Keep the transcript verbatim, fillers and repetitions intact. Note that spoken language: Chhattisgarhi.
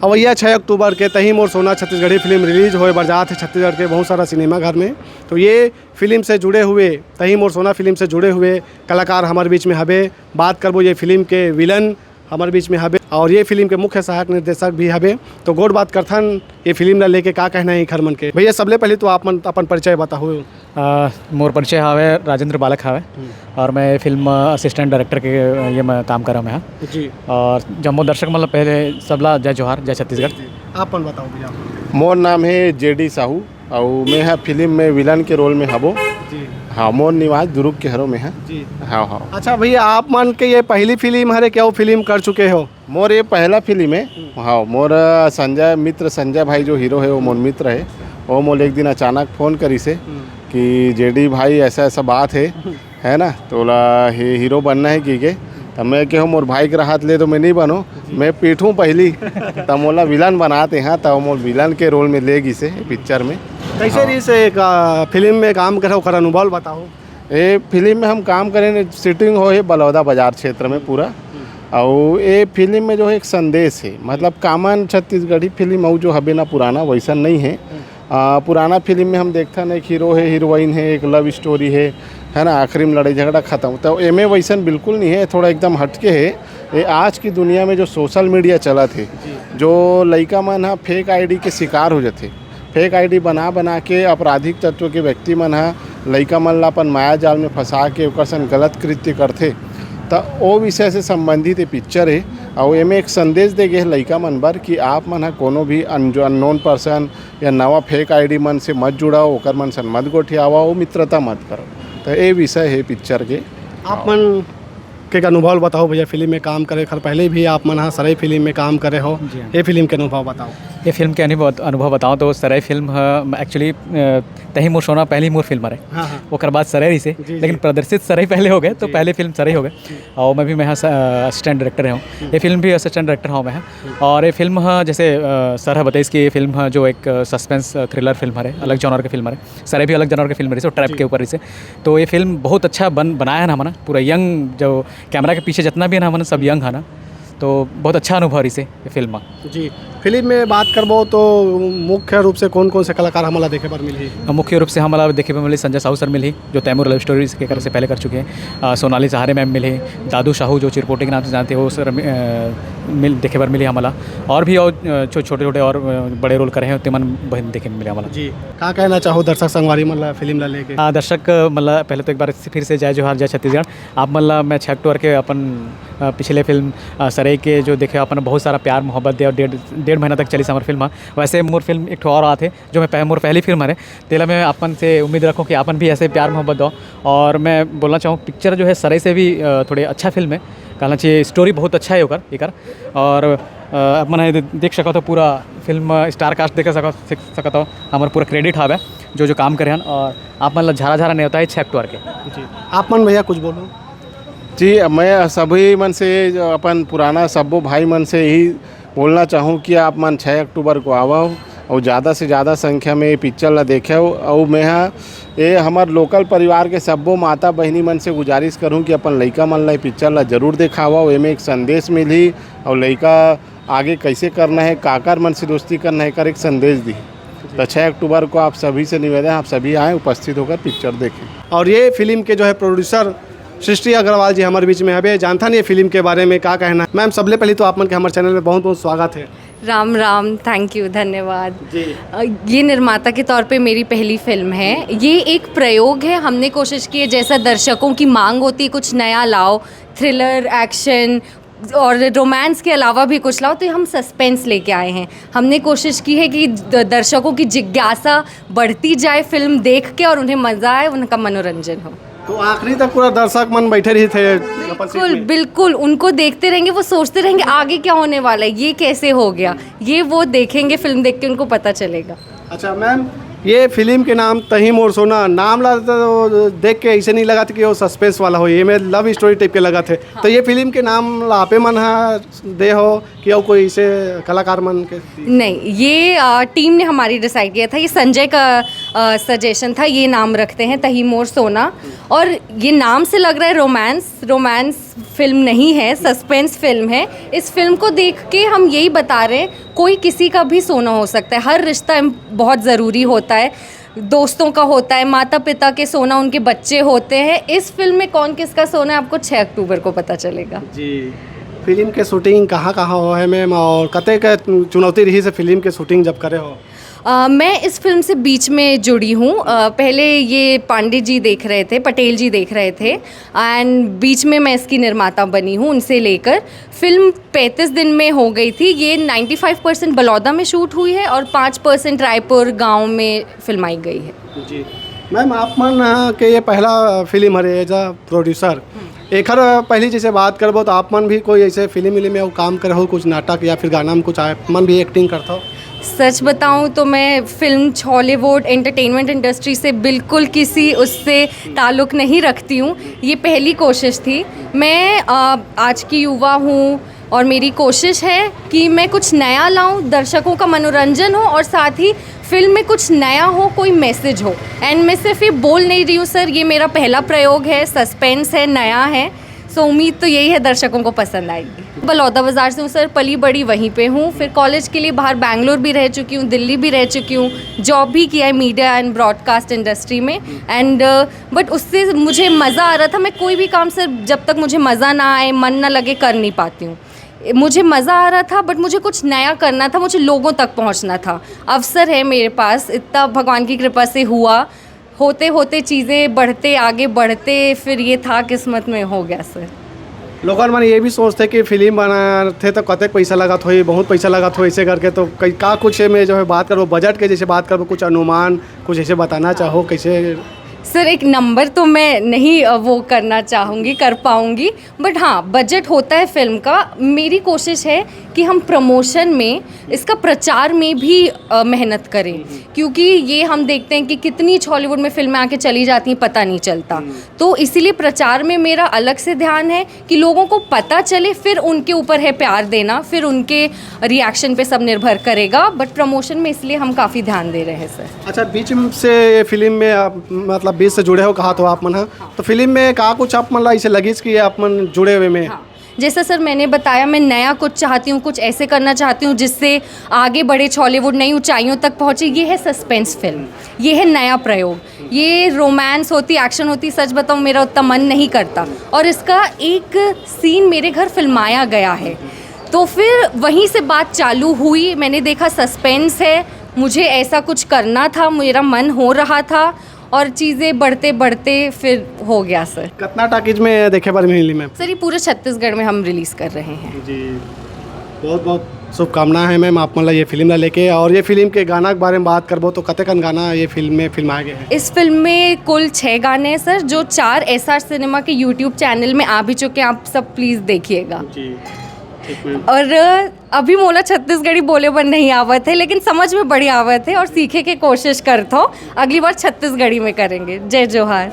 अवइया छः अक्टूबर के तही मोर सोना छत्तीसगढ़ी फिल्म रिलीज होए बर जात हे छत्तीसगढ़ के बहुत सारा सिनेमा घर में। तो ये फिल्म से जुड़े हुए, तही मोर सोना फिल्म से जुड़े हुए कलाकार हमर बीच में हबे। बात करबो ये फिल्म के विलन हमर बीच में हबे और ये फिल्म के मुख्य सहायक निर्देशक भी हबे। तो गोठ बात करथन ये फिल्म ला लेके का कहना है एखर मन के। भैया, सबले पहले तो आप मन अपन परिचय बताओ। अ, मोर परिचय हावे राजेंद्र बालक हावे। हम्म। और मैं ये फिल्म असिस्टेंट डायरेक्टर के ये मैं काम करा मैं हा। जी। और जम्मो दर्शक मतलब पहले सबला जय जोहार, जय छत्तीसगढ़। जी। आप मन बताओ भैया। मोर नाम है जेडी साहू, अउ मैं हा फिल्म में विलन के रोल में हबो। जी। हाँ, मोर निवास दुर्ग के हरो मैं हा। जी। हाँ, हाँ। अच्छा भैया, आप मन के ये पहली फिल्म हरे, क्या वो फिल्म कर चुके हो? मोर ये पहला फिल्म है। हम्म। हाँ, मोर, अ, संजय, मित्र संजय भाई जो हीरो है, वो मोर मित्र है। वो मोल एक दिन अचानक फोन करिस हे हम्म। कि जेडी भाई, ऐसा ऐसा बात है, हम्म। है ना, तोला ही-, हीरो बनना है कि के? तब मैं कहूँ, मोर भाई के हाथ ले तो मैं नहीं बनूँ, जी। मैं पीटूँ पहली, तब मोला विलन बनाते हैं, तब मोर विलन के रोल में ले गिस हे पिक्चर में। कैसे हाँ। रहिस हे एक, अ, फिल्म में काम करे, ओकर अनुभव बताओ। ये फिल्म में हम काम करें, शूटिंग हो है बलौदा बाजार क्षेत्र में पूरा। हम्म। अउ ये फिल्म में जो है एक संदेश है, मतलब कॉमन छत्तीसगढ़ी फिल्म अउ जो हबे ना पुराना, वैसन नहीं है। हम्म। आ, पुराना फिल्म में हम देखथन एक हीरो है, हीरोइन है, एक लव स्टोरी है, है ना, आखिरी में लड़ाई झगड़ा खत्म। तो एमे वैसन बिल्कुल नहीं है, थोड़ा एकदम हटके है। ये आज की दुनिया में जो सोशल मीडिया चलत है, जी। जो लइका मन ह फेक आईडी के शिकार हो जाथे, फेक आईडी बना बना के आपराधिक तत्व के व्यक्ति मन ह लइका मन ला अपन माया जाल में फंसा के ओकर संग गलत कृत्य करथे, त ओ विषय से संबंधित ये पिक्चर हे। अउ एमे एक संदेश दे गे हे लइका मन बर कि आप मन ह कोनो भी अनजो-, अननोन पर्सन या नवा फेक आईडी मन से मत जुड़व, ओकर मन संग मत गोठियावव, मित्रता मत करव। त ए विषय हे पिक्चर के। आप मन के अनुभव बताओ भैया, फिल्म में काम करे खर पहले भी आप मन ह सरई फिल्म में काम करे हो, जी हाँ। ये फिल्म के अनुभव बताओ। ये फिल्म के अनुभव, अनुभव बताओ तो सरई फिल्म ह, actually, अ, तही मोर सोना पहली मोर फिल्म हरे। हाँ, हाँ। ओकर बाद सरई रहिसे, जी, लेकिन जी। प्रदर्शित सरई पहले हो गए, तो जी। पहले फिल्म सरई हो गए। जी। और मैं भी, मैं ह स-, अ, असिस्टेंट डायरेक्टर हूँ। हम्म। ये फिल्म भी असिस्टेंट डायरेक्टर हूँ मैं ह। हम्म। और ये फिल्म ह, जैसे, अ, सर ह बताइस कि ये फिल्म ह जो एक, अ, सस्पेंस, अ, थ्रिलर फिल्म हरे, अलग हम्म। जॉनर के फिल्म हरे। सरई भी अलग जॉनर के फिल्म रहिसे, ट्रैप जी। के ऊपर रहिसे। तो ये फिल्म बहुत अच्छा बन-, बनाया है ना हमन ह। पूरा यंग, जो कैमरा के पीछे जितना भी है ना हमन ह, सब यंग है ना। तो बहुत अच्छा अनुभव रहिसे ये फिल्म में। जी, फिल्म में बात करबो तो मुख्य रूप से कौन-कौन से कलाकार हमला देखे बर मिलही? अ, मुख्य रूप से हमला देखे बर मिलही संजय साहू सर मिलही, जो तैमूर लव स्टोरीज के कर से पहले कर चुके हैं। अ, सोनाली सहारे मैम मिलही, दादू साहू जो चिरपोटी के नाम से जानते हो, सर मि-, अ, मिल, देखे बर मिलही हमला। और भी और, अ, छो-, छोटे-छोटे और, अ, बड़े रोल करे हैं, तेमन बहन देखे मिले हमला। जी, का कहना चाहो दर्शक संगवारी मन ला फिल्म ला लेके? अ, दर्शक, अ, मतलब पहले तो एक बार फिर से जय जोहार, जय छत्तीसगढ़। आप मन ला मैं छः अक्टूबर के अपन, अ, पिछले फिल्म, अ, सरई के जो देखे, अपन बहुत सारा प्यार मोहब्बत दे और डेढ़, डेढ़ महीना तक चलिस हमर फिल्म ह। वैसे मोर फिल्म एक ठो और आत हे, जो मैं पह-, मोर पहली फिल्म हरे, तेला मैं अपन से उम्मीद रखूँ कि अपन भी ऐसे प्यार मोहब्बत दो। और मैं बोलना चाहूँ, पिक्चर जो है सरई से भी, अ, थोड़े अच्छा फिल्म है, कहना चाहिए। स्टोरी बहुत अच्छा है ओकर, एकर। और, अ, आप मन दे-, देख सकत हो पूरा फिल्म, स्टार कास्ट देख सकत, देख सकत हो, हमर पूरा क्रेडिट हावे जो, जो काम करे हन। और आप मन ला झारा झारा नेवता है छः अक्टूबर के। जी, आप मन भैया कुछ बोलो। जी, मैं सभी मन से, जो अपन पुराना सब्बो भाई मन से यही बोलना चाहूँ कि आप मन छः अक्टूबर को आवव और ज़्यादा से ज़्यादा संख्या में ये पिक्चर ला देखव। और मैं हा, ये हमर लोकल परिवार के सब्बो माता बहिनी मन से गुजारिश करूँ कि अपन लइका मन ला ये पिक्चर ला जरूर देखावव। एमे एक संदेश मिलही और लइका आगे कैसे करना है, काकर मन से दोस्ती करना है, एकर एक संदेश दी। तो छः अक्टूबर को आप सभी से निवेदन है, आप सभी आएँ, उपस्थित होकर पिक्चर देखें। और ये फिल्म के जो है प्रोड्यूसर सृष्टि अग्रवाल जी हमारे बीच में हबे, जानथन ये फिल्म के बारे में का कहना है। मैम, सबले पहले तो आप मन के हमारे चैनल में बहुत बहुत स्वागत है। राम राम, थैंक यू, धन्यवाद। जी। अ, ये निर्माता के तौर पे मेरी पहली फिल्म है। ये एक प्रयोग है, हमने कोशिश की है, जैसा दर्शकों की मांग होती है, कुछ नया लाओ, थ्रिलर, एक्शन और रोमांस के अलावा भी कुछ लाओ, तो हम सस्पेंस लेके आए हैं। हमने कोशिश की है कि द-, दर्शकों की जिज्ञासा बढ़ती जाए, फिल्म देख के, और उन्हें मज़ा आए, उनका मनोरंजन हो। तो आखिरी तक पूरा दर्शक मन बैठे रही थे अपन सीट बिल्कुल, में? बिल्कुल, उनको देखते रहेंगे, वो सोचते रहेंगे आगे क्या होने वाला है, ये कैसे हो गया, ये वो देखेंगे, फिल्म देख के उनको पता चलेगा। अच्छा मैम, ये फिल्म के नाम तही मोर सोना, नाम ला तो देख के ऐसे नहीं लगा था कि वो सस्पेंस वाला हो, ये में लव स्टोरी टाइप के लगा थे। हाँ। तो ये फिल्म के नाम ला आपे मन हा दे हो या कोई ऐसे कलाकार मन के? नहीं, ये टीम ने हमारी डिसाइड किया था। ये संजय का सजेशन था, ये नाम रखते हैं तही मोर सोना। और ये नाम से लग रहा है रोमांस, रोमांस फिल्म नहीं है, सस्पेंस फिल्म है। इस फिल्म को देख के हम यही बता रहे हैं, कोई किसी का भी सोना हो सकता है। हर रिश्ता इम- बहुत ज़रूरी होता है, दोस्तों का होता है, माता पिता के सोना उनके बच्चे होते हैं। इस फिल्म में कौन किसका सोना है, आपको छः अक्टूबर को पता चलेगा। जी, फिल्म के शूटिंग कहाँ कहाँ हो है मैम, और कते के चुनौती रही से फिल्म के शूटिंग जब करे हो? अ, मैं इस फिल्म से बीच में जुड़ी हूँ। अ, पहले ये पांडे जी देख रहे थे, पटेल जी देख रहे थे, एंड बीच में मैं इसकी निर्माता बनी हूँ। उनसे लेकर फिल्म पैंतीस दिन में हो गई थी। ये नाइन्टी फाइव परसेंट बलौदा में शूट हुई है और पाँच परसेंट रायपुर गांव में फिल्माई गई है। जी मैम, आप मन के ये पहला फिल्म हरे एज अ प्रोड्यूसर। एखर पहली जैसे बात करबो तो आप मन भी कोई ऐसे फिल्म विल्म में काम करे हो, कुछ नाटक या फिर गाना में कुछ आप मन भी एक्टिंग करता हो? सच बताऊं तो मैं फिल्म, हॉलीवुड एंटरटेनमेंट इंडस्ट्री से बिल्कुल किसी उससे ताल्लुक नहीं रखती हूँ। ये पहली कोशिश थी। मैं अ, आज की युवा हूँ और मेरी कोशिश है कि मैं कुछ नया लाऊं, दर्शकों का मनोरंजन हो और साथ ही फिल्म में कुछ नया हो, कोई मैसेज हो। एंड मैं सिर्फ ये बोल नहीं रही हूँ सर, ये मेरा पहला प्रयोग है, सस्पेंस है, नया है। सो उम्मीद तो यही है दर्शकों को पसंद आएगी। बलौदा बाजार से हूँ सर, पली बड़ी वहीं पे हूँ। फिर कॉलेज के लिए बाहर बैंगलोर भी रह चुकी हूँ, दिल्ली भी रह चुकी हूँ, जॉब भी किया है मीडिया एंड ब्रॉडकास्ट इंडस्ट्री में। एंड बट उससे मुझे मज़ा आ रहा था। मैं कोई भी काम सर, जब तक मुझे मज़ा ना आए, मन ना लगे, कर नहीं पाती हूँ। मुझे मज़ा आ रहा था, बट मुझे कुछ नया करना था, मुझे लोगों तक पहुँचना था। अवसर है मेरे पास, इतना भगवान की कृपा से हुआ। होते होते चीज़ें बढ़ते, आगे बढ़ते, फिर ये था किस्मत में, हो गया सर। लोगन मन ये भी सोचते कि फिल्म बनाथे तो कतेक पैसा लगत होही, बहुत पैसा लगत हो, ऐसे करके तो कई, का कुछ में जो है बात करबो, बजट के जैसे बात करबो, कुछ अनुमान कुछ ऐसे बताना चाहो कैसे? सर, एक नंबर तो मैं नहीं अ, वो करना चाहूँगी, कर पाऊँगी, बट हाँ, बजट होता है फिल्म का। मेरी कोशिश है कि हम प्रमोशन में, इसका प्रचार में भी अ, मेहनत करें, क्योंकि ये हम देखते हैं कि कितनी हॉलीवुड में फिल्में आके चली जाती हैं, पता नहीं चलता। तो इसीलिए प्रचार में मेरा अलग से ध्यान है कि लोगों को पता चले, फिर उनके ऊपर है प्यार देना, फिर उनके रिएक्शन पे सब निर्भर करेगा। बट प्रमोशन में इसलिए हम काफ़ी ध्यान दे रहे हैं सर। अच्छा, बीच में से ये फिल्म में आप, मतलब बीच से जुड़े हो, कहा तो आप मन ह, तो फिल्म में का कुछ आप मन ला ऐसे लगिस कि आप मन जुड़े हुए में? हाँ, जैसा सर मैंने बताया, मैं नया कुछ चाहती हूँ, कुछ ऐसे करना चाहती हूँ जिससे आगे बढ़े, हॉलीवुड नई ऊंचाइयों तक पहुँचे। ये है सस्पेंस फिल्म, ये है नया प्रयोग। ये रोमांस होती, एक्शन होती, सच बताऊँ, मेरा उतना मन नहीं करता। और इसका एक सीन मेरे घर फिल्माया गया है, तो फिर वहीं से बात चालू हुई। मैंने देखा सस्पेंस है, मुझे ऐसा कुछ करना था, मेरा मन हो रहा था, और चीज़ें बढ़ते बढ़ते फिर हो गया सर। कितना टाकीज में देखे बर मिली मैम? सर, ये पूरे छत्तीसगढ़ में हम रिलीज़ कर रहे हैं। जी, बहुत बहुत शुभकामना है मैम आप मन ला ये फिल्म ला लेके। और ये फिल्म के गाना के बारे में बात करबो तो कतेकन गाना ये फिल्म में फिल्माए गए हैं? इस फिल्म में कुल छः गाने हैं सर, जो चार एस आर सिनेमा के यूट्यूब चैनल में आ भी चुके हैं। आप सब प्लीज़ देखिएगा। जी, ठीक मैम। और अभी मोला छत्तीसगढ़ी बोले बर नहीं आवत है, लेकिन समझ में बड़ी आवत है और सीखे के कोशिश करता हूँ। अगली बार छत्तीसगढ़ी में करेंगे। जय जोहार।